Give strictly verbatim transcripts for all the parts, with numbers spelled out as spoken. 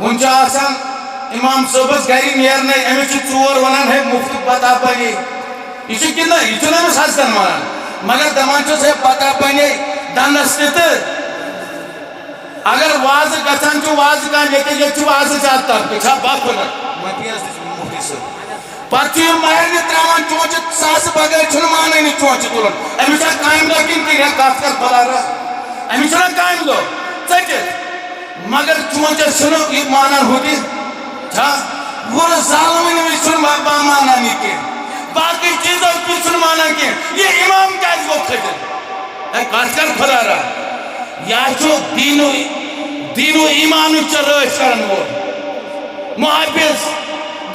وُنہِ چھُ آسان امام صٲبس گرِ نیرنے، أمِس چھِ ژور ونان، "ہے، مُفتہٕ پتہ بنے۔" یہِ چھُ کِنہٕ نہ؟ یہِ چھُنہٕ أمِس حسدن ونان، مگر دپان چھُس، "ہے، پتہ بنے دندس تہِ تہٕ۔" اگر وازٕ گژھان چھُ، وازٕ کامہِ، ییٚتہِ، ییٚتہِ چھُ وازٕ زیادٕ تر، چھا بکھ پھٔٹان؟ مفتی صٲب۔ پتہٕ چھُ یہِ مہرنہِ ترٛاوان چونچہِ، ساسہٕ بغٲر چھُنہٕ مانٲنی چونچہِ تُلُن۔ أمِس چھا کامہِ دۄہ کِنہٕ کِنہٕ؟ ہے، کتھ کر خۄدا را، أمِس چھُنہ کامہِ دۄہ ژٔٹِتھ؟ مگر چونچس چھُنہٕ یہِ مانان ہُہ تہِ۔ چھا؟ وُرٕ ظالمن نِش چھُنہٕ ما-، ما-، مانان یہِ کینٛہہ۔ باقٕے چیٖزو تہِ چھُنہٕ مانان کینٛہہ۔ یہِ امام کیازِ گوٚو کھٔٹِتھ؟ ہے، کتھ کر خۄدا را۔ یا چھُ دین و، دین و ایمانٕچ ژےٚ رٲچھ کرن وول، محافظ،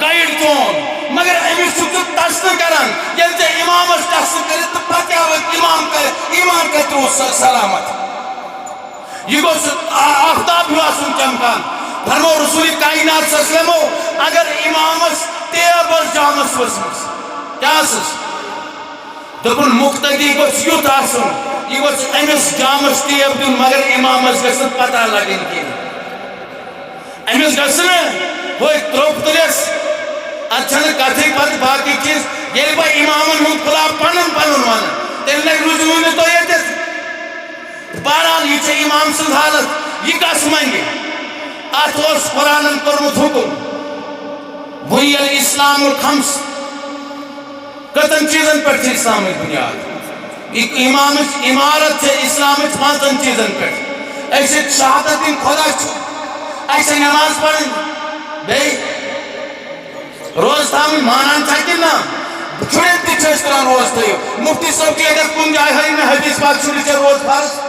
گائیڈ چون، مگر أمِس چھُکھ ژٕ ٹچ نہٕ کران۔ ییٚلہِ ژےٚ امامس ٹچ نہٕ کٔرِتھ تہٕ پتہٕ کیٛاہ وۄنۍ امام کرِ، ایمان کتہِ روٗز سا-، سلامت؟ یہِ گوٚژھ آ-، آفتاب ہیوٗ آسُن چمکان۔ فرموو رسول کائنات صلی اللہ علیہ وسلمو، اگر امامس ٹیب ٲس جامس ؤژھمٕژ، کیٛاہ ٲسٕس؟ دوٚپُن، مقتدی گوٚژھ یُتھ آسُن، یہِ گوٚژھ أمِس جامَس ٹیب دیُن، مگر اِمامَس گٔژھ نہٕ پَتہ لَگٕنۍ کینٛہہ۔ أمِس گٔژھ نہٕ ہُہ ترٛوٚپ تُلِس، اَتھ چھَنہٕ کَتھٕے پَتہٕ باقٕے چیٖز۔ ییٚلہِ بہٕ اِمامَن ہُنٛد خلاف پَنُن پَنُن وَنہٕ، تیٚلہِ لَگہِ رُجوٗع نہٕ تۄہہِ ییٚتٮ۪تھ۔ بہرحال، یہِ چھےٚ اِمام سٕنٛز حالت، یہِ کَس منٛگہِ؟ اَتھ اوس قرآنَن کوٚرمُت حُکُم، بُنِیَ الْإِسْلَامُ عَلَى خَمْسٍ۔ کٔژَن چیٖزن پٮ۪ٹھ چھِ اِسلامٕچ بُنیاد؟ یہِ اِمامٕچ عمارت چھےٚ اِسلامٕچ پانٛژن چیٖزن پٮ۪ٹھ۔ أسۍ چھِ شہادت دِنۍ خۄدا چھُ، اَسہِ چھےٚ نٮ۪ماز پَرٕنۍ، بیٚیہِ روزٕ تھاوٕنۍ، مانان چھا کِنہٕ نہ؟ شُرٮ۪ن تہِ چھِ أسۍ تُلان روزٕ تھٲیِو۔ مُفتی صٲب چھُ ییٚتٮ۪تھ کُنہِ جایہِ ہٲیِو مےٚ حدیث پاک شُرِس چھےٚ روزٕ فرض۔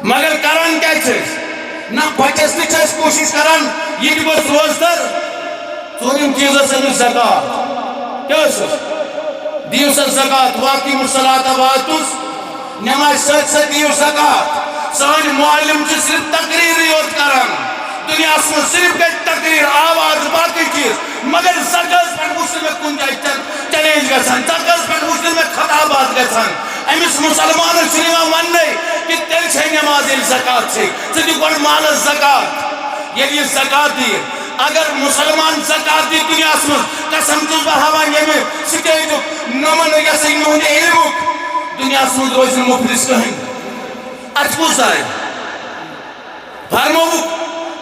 مگر کران کیٛاہ چھِ أسۍ؟ نہ بچس تہِ چھِ أسۍ کوٗشِش کران، یہِ تہِ گوٚژھ روزدر۔ ژوٗرِم چیٖز ٲس أمِس زکوٰۃ۔ کیٛاہ ٲسٕس؟ دِیِو سا زکوٰۃ، وَأَقِیمُوا الصَّلَاةَ وَآتُوا الزَّكَاةَ۔ نٮ۪مازِ سۭتۍ سۭتۍ دِیِو زکوٰۃ۔ سٲنۍ معلم چھِ صرف تقریٖرٕے یوت کران۔ دُنیاہَس منٛز صرف گٔے تقریٖر، آواز، باقٕے چیٖز۔ مگر زکوٰۃ پٮ۪ٹھ وٕچھ نہٕ مےٚ کُنہِ جایہِ چل-، چیلنج گژھان، زکوٰۃ پٮ۪ٹھ وٕچھ نہٕ مےٚ خطابات گژھان۔ أمِس مُسلمانَس چھُنہٕ یِوان وَننَے کہِ تیٚلہِ چھے نٮ۪ماز ییٚلہِ زکوٰۃ چھے۔ ژٕ دِ گۄڈٕ مالَس زکوٰۃ۔ ییٚلہِ یہِ زکوٰۃ دِیہِ، اگر مُسلمان زکوٰۃ دِیہِ دُنیاہَس منٛز، قسم چھُس بہٕ ہاوان ییٚمہِ سٹیجُک، نوٚمَن یہِ ہسا یہِ یِہُنٛد علمُک، دُنیاہَس منٛز روزِ نہٕ مُفلِس کٕہٕنۍ۔ اَتھ کُس درٛاے؟ فرمووُکھ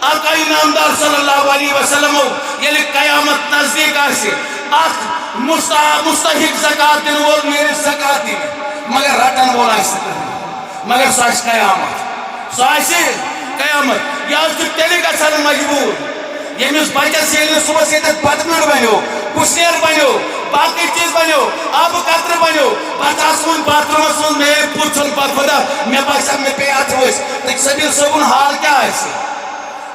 آقا انعامدار صلی اللہ علیہ وسلمو، ییٚلہِ قیامت نزدیٖک آسہِ، اکھ مُستا-، مُستحق زکوٰۃ دِنہٕ وول نیرِ زکوٰۃ دِنہِ، مگر رٹن وول آسہِ نہٕ کٕہٕنۍ، مگر سُہ آسہِ قیامت، سُہ آسہِ قیامت۔ یہِ حظ چھُ تیٚلہِ گژھان مجبوٗر، ییٚمِس بچس ییٚلہِ نہٕ صُبحس ییٚتٮ۪تھ بتہٕ میوٚنٛڈ بنیو، کُشنیر بنیو، باقٕے چیٖز بنیو، آبہٕ قطرٕ بنیو، پتہٕ آسہٕ وۄنۍ باتھ روٗمس منٛز میٲنۍ پُژھ ژھُن پتہٕ خۄدا، مےٚ باسیٛو مےٚ پیٚیہِ اتھٕ ؤسۍ۔ تہٕ سبیٖل صٲبُن حال کیٛاہ آسہِ؟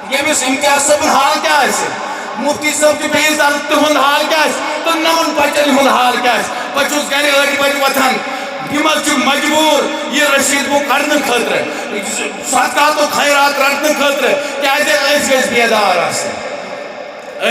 ییٚمِس امتیاز صٲبُن حال کیٛاہ آسہِ؟ مُفتی صٲب چھُ بیٚیِس درس تِہُنٛد حال کیٛاہ آسہِ؟ تہٕ نَمَن بچن ہُنٛد حال کیٛاہ آسہِ؟ بہٕ چھُس گرِ ٲٹھِ بجہِ وۄتھان، یِم حظ چھِ مجبوٗر یہِ رسیٖد بُک کرنہٕ خٲطرٕ، صدقات و خیرات رٹنہٕ خٲطرٕ، کیٛازِ أسۍ گٔژھۍ بیدار آسٕنۍ۔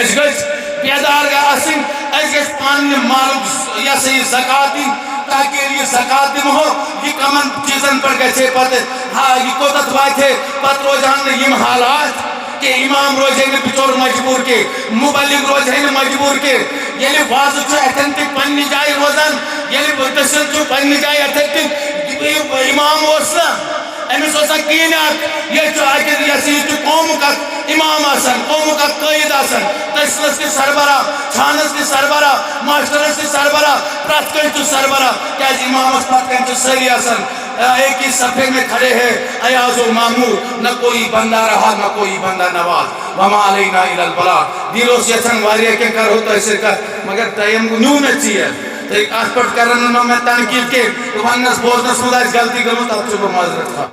أسۍ گٔژھۍ بیدار گٔژھۍ آسٕنۍ، أسۍ گٔژھۍ پننہِ مالُک ز-، یہِ ہسا یہِ زکوٰۃ دِنۍ، تاکہِ ییٚلہِ یہِ زکوٰۃ دِمہو، یہِ کمن چیٖزن پٮ۪ٹھ گژھِ ہے پتہٕ، ہا، یہِ کوٚتتھ واتہِ ہے، پتہٕ روزِ ہن نہٕ یِم حالات کینٛہہ، امام روزِ ہے نہٕ بِچور مجبوٗر کینٛہہ، مُبلِغ روزِ ہے نہٕ مجبوٗر کینٛہہ۔ ییٚلہِ وازٕ چھُ اتھٮ۪ن تہِ پننہِ جایہِ روزان، ییٚلہِ دٔسِل چھُ پننہِ جایہِ اتھٮ۪ن تہِ، امام اوس نہ، أمِس اوس اکھ دین اکھ، یہِ چھُ اکہِ، یہِ ہسا یہِ چھُ قومُک اکھ امام آسان، قومُک اکھ قٲیِد آسان، تٔسلس تہِ سربراہ، چھانس تہِ سربراہ، ماسٹرس تہِ سربراہ، پرٛٮ۪تھ کٲنٛسہِ چھُ سربراہ، کیٛازِ امامس پتہٕ کنہِ چھِ سٲری آسان۔ ایک ہی صفے میں کھڑے ہیں ایاز و مامون، نہ کوئی بندہ رہا، نہ کوئی بندہ نواز، وما علینا الا البلاغ۔ دِل اوس یژھان واریاہ کینٛہہ کرہو تۄہہِ سۭتۍ کتھ، مگر ٹایم نیوٗ مےٚ ژیر، تہٕ اتھ پٮ۪ٹھ کرن نہٕ مےٚ تنقید کینٛہہ، تہٕ وننس بوزنس منٛز آسہِ غلطی گٔمٕژ، تتھ چھُس بہٕ معذرت خواہ۔